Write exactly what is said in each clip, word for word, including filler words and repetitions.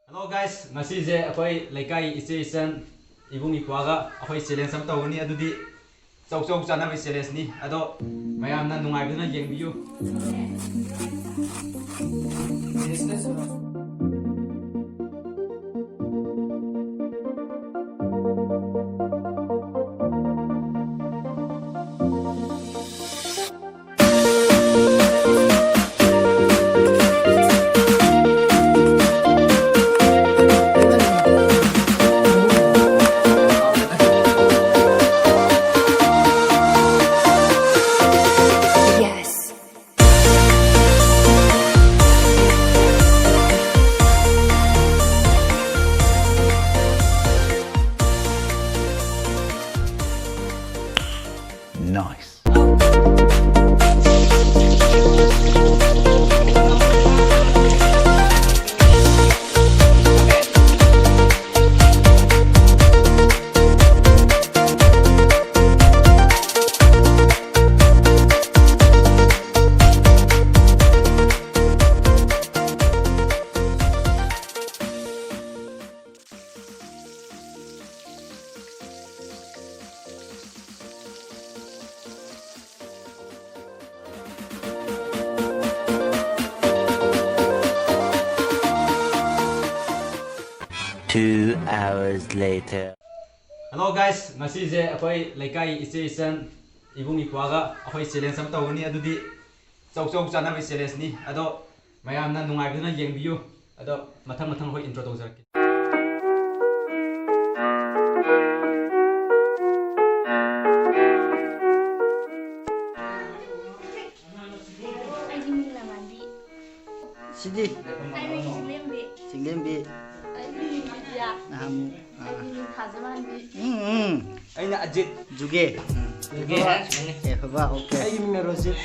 Hello guys, ꯉꯁꯤꯁꯦ ꯑꯩꯈꯣꯏ ꯂꯩꯀꯥꯏ ꯏꯆꯦ ꯏꯆꯟ ꯏꯕꯨꯡ ꯏꯄ꯭ꯋꯥꯒ ꯑꯩꯈꯣꯏ challenge ꯑꯃ ꯇꯧꯒꯅꯤ꯫ ꯑꯗꯨꯗꯤ ꯆꯧ ꯆꯧ ꯆꯥꯅꯕꯒꯤ challengeꯅꯤ꯫ ꯑꯗꯣ ꯃꯌꯥꯝꯅ ꯅꯨꯡꯉꯥꯏꯕꯗꯨꯅ ꯌꯦꯡꯕꯤꯌꯨ꯫ Nice. Two hours later. Hello guys, ꯉꯁꯤꯁꯦ ꯑꯩꯈꯣꯏ ꯂꯩꯀꯥꯏ ꯏꯆꯦ ꯏꯆꯟ ꯏꯕꯨꯡ ꯏꯄ꯭ꯋꯥꯒ ꯑꯩꯈꯣꯏ challenge ꯑꯃ ꯇꯧꯒꯅꯤ꯫ ꯑꯗꯨꯗꯤ ꯆꯧ ꯆꯧ ꯆꯥꯅꯕꯒꯤ challengeꯅꯤ꯫ ꯑꯗꯣ ꯃꯌꯥꯝꯅ ꯅꯨꯡꯉꯥꯏꯕꯗꯨꯅ ꯌꯦꯡꯕꯤꯌꯨ꯫ ꯑꯗꯣ ꯃꯊꯪ ꯃꯊꯪ ꯑꯩꯈꯣꯏ intro ꯇꯧꯖꯔꯛꯀꯦ꯫ ꯑꯩꯒꯤ ꯃꯤꯡ ꯂꯃꯥꯟꯕꯤ꯫ ꯁꯤꯗꯤ? ꯑꯩ ꯃꯤꯡ ꯆꯤꯡꯂꯦꯝꯕꯤ꯫ ꯆꯤꯡꯂꯦꯝꯕꯤ꯫ ꯑꯩꯒꯤ ꯃꯤꯡ ꯕꯤꯗ꯭ꯌꯥ꯫ ꯅꯍꯥꯟꯃꯨꯛ, ꯑꯥ꯫ ꯑꯩꯒꯤ ꯃꯤꯡ ꯊꯥꯖꯃꯥꯟꯕꯤ꯫ ꯎꯝ, ꯎꯝ꯫ ꯑꯩꯅ ꯑꯖꯤꯠ꯫ ꯖꯨꯒꯦ꯫ ꯖꯨꯒꯦ꯫ ꯑꯦ, ꯕꯕꯥ, okay꯫ ꯑꯩꯒꯤ ꯃꯤꯡꯅ ꯔꯣꯖꯤꯠ꯫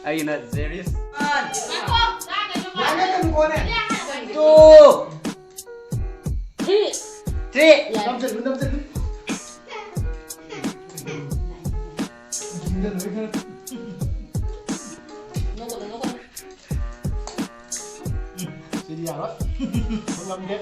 ꯑꯩꯒꯤꯅ ꯖꯦꯔꯤꯁ꯫ ꯉꯥꯏꯈꯣ, ꯉꯥꯏꯈꯣ, ꯉꯥꯏꯈꯣ꯫ ꯉꯥꯏꯈꯣ, ꯉꯥꯏꯈꯣ꯫ Two꯫ Three꯫ Three꯫ ꯌꯥꯔꯦ꯫ ꯅꯝꯁꯤꯜꯂꯨ, ꯅꯝꯁꯤꯜꯂꯨ꯫ ꯅꯝꯁꯤꯜꯂꯨ, ꯈꯔ꯫ ꯅꯣꯛꯀꯅꯨ, ꯅꯣꯛꯀꯅꯨ꯫ ꯁꯤꯗꯤ ꯌꯥꯔꯣꯏ꯫ ꯊꯣꯛꯂꯝꯒꯦ꯫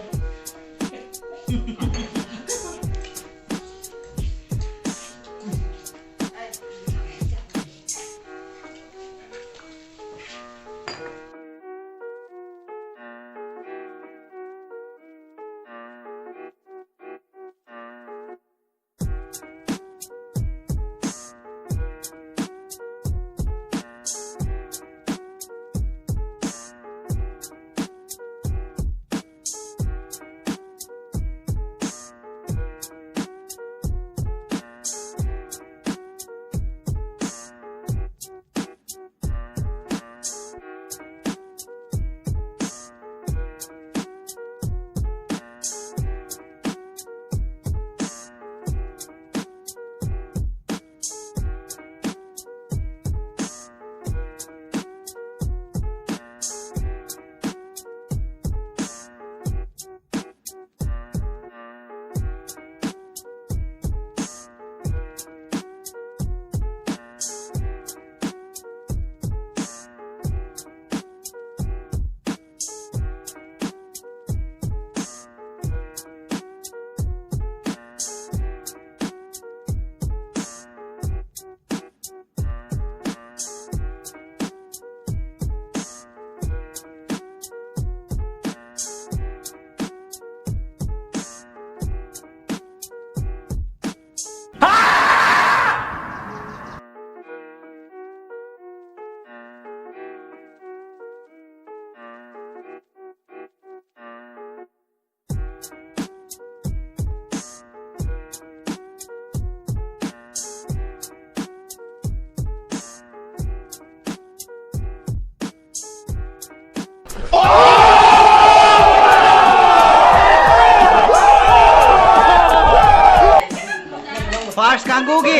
First ꯀꯥꯡꯕꯨꯒꯤ꯫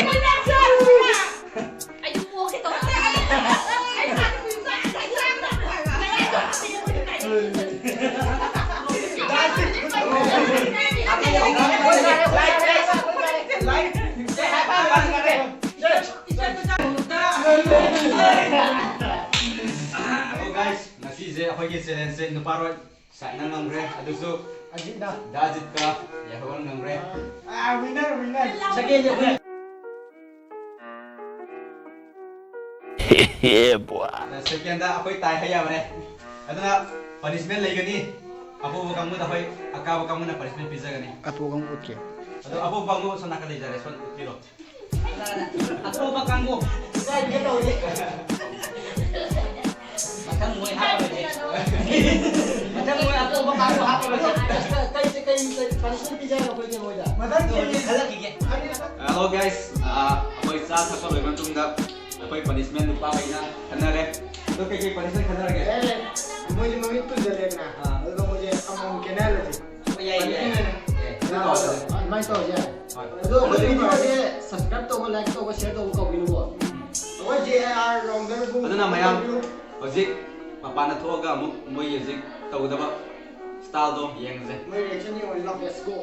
ꯑꯩꯁꯨ ꯄꯣꯛꯀꯦ ꯇꯧꯕꯅꯦ꯫ ꯑꯣ, guys, ꯉꯁꯤꯁꯦ ꯑꯩꯈꯣꯏꯒꯤ challengeꯁꯦ ꯅꯨꯄꯥꯔꯣꯏ ꯁꯥꯏꯅ ꯉꯝꯈ꯭ꯔꯦ꯫ ꯑꯗꯨꯁꯨ ꯑꯖꯤꯠꯅ꯫ ꯗꯥ ꯑꯖꯤꯠꯀ ꯌꯥꯍꯧꯕꯅ ꯉꯝꯈ꯭ꯔꯦ꯫ ꯑꯥ, winner, winner꯫ Second ꯑꯩꯈꯣꯏ꯫ Yeah, boy. ꯑꯗ second ꯑꯩꯈꯣꯏ tie ꯍꯥꯏ ꯌꯥꯕꯅꯦ꯫ ꯑꯗꯨꯅ punishment ꯂꯩꯒꯅꯤ꯫ ꯑꯄꯣꯕ ꯀꯥꯡꯕꯨꯗ ꯑꯩꯈꯣꯏ, ꯑꯀꯥꯕ ꯀꯥꯡꯕꯨꯅ punishment ꯄꯤꯖꯒꯅꯤ꯫ ꯑꯄꯣꯕ ꯀꯥꯡꯕꯨ ꯎꯠꯀꯦ꯫ ꯑꯗꯣ ꯑꯄꯣꯕ ꯀꯥꯡꯕꯨ ꯁꯣꯝ ꯅꯥꯀꯟ ꯂꯩꯖꯔꯦ, ꯁꯣꯝ ꯎꯠꯄꯤꯔꯣ꯫ ꯑꯇꯣꯞꯄ ꯀꯥꯡꯕꯨ ꯏꯀꯥꯏꯕꯤꯒ ꯇꯧꯔꯤ꯫ ꯃꯊꯪ ꯃꯣꯏ ꯍꯥꯞꯄꯔꯣꯏꯒꯦ꯫ ꯃꯊꯪ ꯃꯣꯏ ꯑꯇꯣꯞꯄ ꯀꯥꯡꯕꯨ ꯍꯥꯞꯄꯔꯣꯏꯒꯦ꯫ ꯀꯩ, ꯀꯩ, ꯀꯩ punishment ꯄꯤꯖꯒꯦ ꯑꯩꯈꯣꯏꯒꯤ ꯃꯣꯏꯗ? ꯃꯊꯪ ꯑꯗꯨ ꯑꯣꯏꯔꯗꯤ ꯈꯜꯂꯛꯈꯤꯒꯦ꯫ Hello guys, ꯑꯥ, ꯑꯩꯈꯣꯏ ꯆꯥ ꯊꯛꯄ ꯂꯣꯏꯕ ꯃꯇꯨꯡꯗ ꯑꯩꯈꯣꯏ punishment ꯅꯨꯄꯥꯈꯩꯅ ꯈꯟꯅꯔꯦ꯫ ꯑꯗꯣ ꯀꯩꯀꯩ punishment ꯈꯟꯅꯔꯒꯦ? ꯑꯦ, ꯃꯣꯏꯁꯦ ꯃꯃꯤꯠ ꯄꯨꯟꯁꯤꯜꯂꯦꯗꯅ, ꯑꯥ꯫ ꯑꯗꯨꯒ ꯃꯣꯏꯁꯦ ꯑꯃꯃꯝ ꯈꯦꯠꯅꯍꯜꯂꯁꯦ꯫ ꯍꯣꯏ, ꯌꯥꯏ, ꯌꯥꯏ꯫ ꯑꯗꯨꯃꯥꯏꯅ ꯇꯧꯔꯁꯦ꯫ ꯑꯗꯨꯃꯥꯏꯅ ꯇꯧꯔꯁꯦ ꯌꯥꯔꯦ꯫ ꯍꯣꯏ꯫ ꯑꯗꯣ ꯑꯩꯈꯣꯏ videoꯁꯦ subscribe ꯇꯧꯕ, like ꯇꯧꯕ, share ꯇꯧꯕ ꯀꯥꯎꯕꯤꯅꯨꯀꯣ꯫ ꯎꯝ꯫ ꯑꯩꯈꯣꯏ J I R ꯔꯣꯡꯗꯔꯕꯨ ꯑꯗꯨꯅ ꯃꯌꯥꯝ ꯍꯧꯖꯤꯛ ꯃꯄꯥꯟꯗ ꯊꯣꯛꯑꯒ ꯑꯃꯨꯛ ꯃꯣꯏ ꯍꯧꯖꯤꯛ ꯇꯧꯒꯗꯕ styleꯗꯣ ꯌꯦꯡꯉꯁꯦ꯫ ꯃꯣꯏ reaction ꯌꯦꯡꯉꯣ, ꯂꯥꯎ꯫ Let's go꯫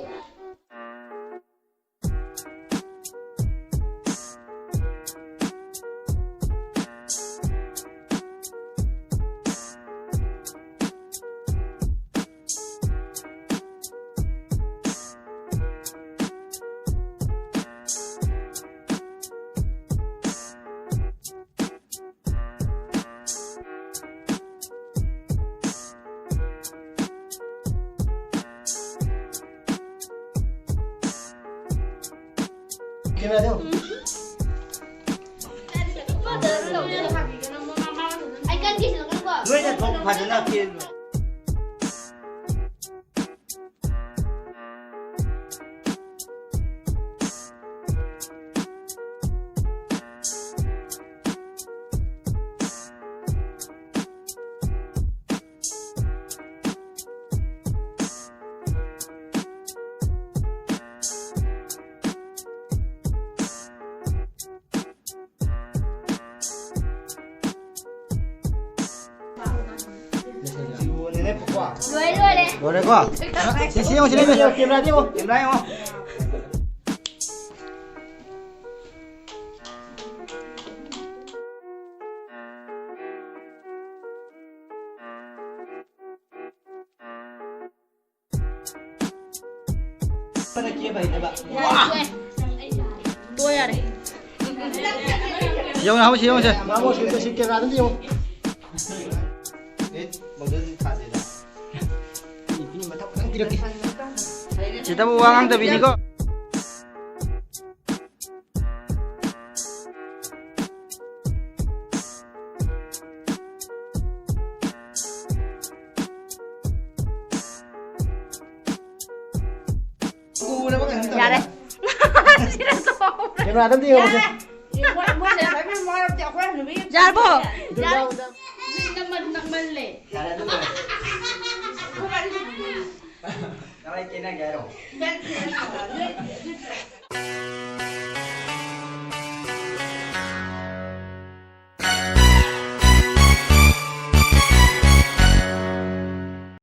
ꯅꯣꯏꯅ ꯊꯣꯡ ꯐꯖꯅ ꯄꯦꯟꯕ꯫ ꯂꯣꯏꯔꯦ, ꯂꯣꯏꯔꯦ꯫ ꯂꯣꯏꯔꯦꯀꯣ? ꯁꯤ, ꯁꯤ ꯌꯦꯡꯉꯣ, ꯁꯤ ꯌꯦꯡꯉꯣ꯫ ꯀꯦꯃꯦꯔꯥꯗ ꯌꯦꯡꯉꯣ꯫ ꯀꯦꯃꯦꯔꯥ ꯌꯦꯡꯉꯣ꯫ ꯇꯣꯛꯑꯦ꯫ ꯇꯣꯛꯑꯦ ꯌꯥꯔꯦ꯫ ꯌꯦꯡꯉꯨ, ꯍꯧꯁꯤ, ꯌꯦꯡꯉꯨꯁꯦ꯫ ꯃꯥꯃꯣ, ꯁꯤ, ꯁꯤ ꯀꯦꯃꯦꯔꯥꯗ ꯑꯝꯇ ꯌꯦꯡꯉꯨ꯫ ꯑꯦ, ꯃꯪꯒꯜꯗꯤ ꯊꯥꯗꯦꯗ꯫ ꯏꯄꯤ ꯃꯊꯛ ꯈꯤꯇꯪ ꯄꯤꯔꯛꯀꯦ꯫ ꯁꯤꯗꯕꯨ ꯋꯥ ꯉꯥꯡꯗꯕꯤꯅꯤꯀꯣ꯫ ꯌꯥꯔꯦ꯫ ꯁꯤꯅ ꯇꯣꯛꯈ꯭ꯔꯦ꯫ ꯀꯦꯃꯦꯔꯥꯗ ꯑꯝꯇ ꯌꯦꯡꯉꯣꯁꯦ꯫ ꯌꯥꯔꯦ꯫ ꯃꯣꯏ, ꯃꯣꯏ ꯂꯩꯔꯝꯃꯤ ꯃꯔꯛꯇ ꯑꯩꯈꯣꯏ ꯍꯅꯨꯕꯤ ꯌꯥꯔꯕꯣ? ꯑꯗꯨ ꯌꯥꯔꯦ꯫ ꯌꯥꯎꯗ꯫ ꯅꯛꯃꯟ-, ꯅꯛꯃꯜꯂꯦ꯫ ꯌꯥꯔꯦ, ꯑꯗꯨ ꯂꯣꯏꯔꯦ꯫ ꯑꯩꯈꯣꯏ ꯋꯥꯔꯤ ꯁꯥꯟꯅꯗꯣꯏꯅꯦ꯫ ꯀꯃꯥꯏ ꯀꯦꯅꯒꯦ ꯍꯥꯏꯔꯣ? ꯅꯣꯏ, ꯅꯣꯏ, ꯅꯣꯏ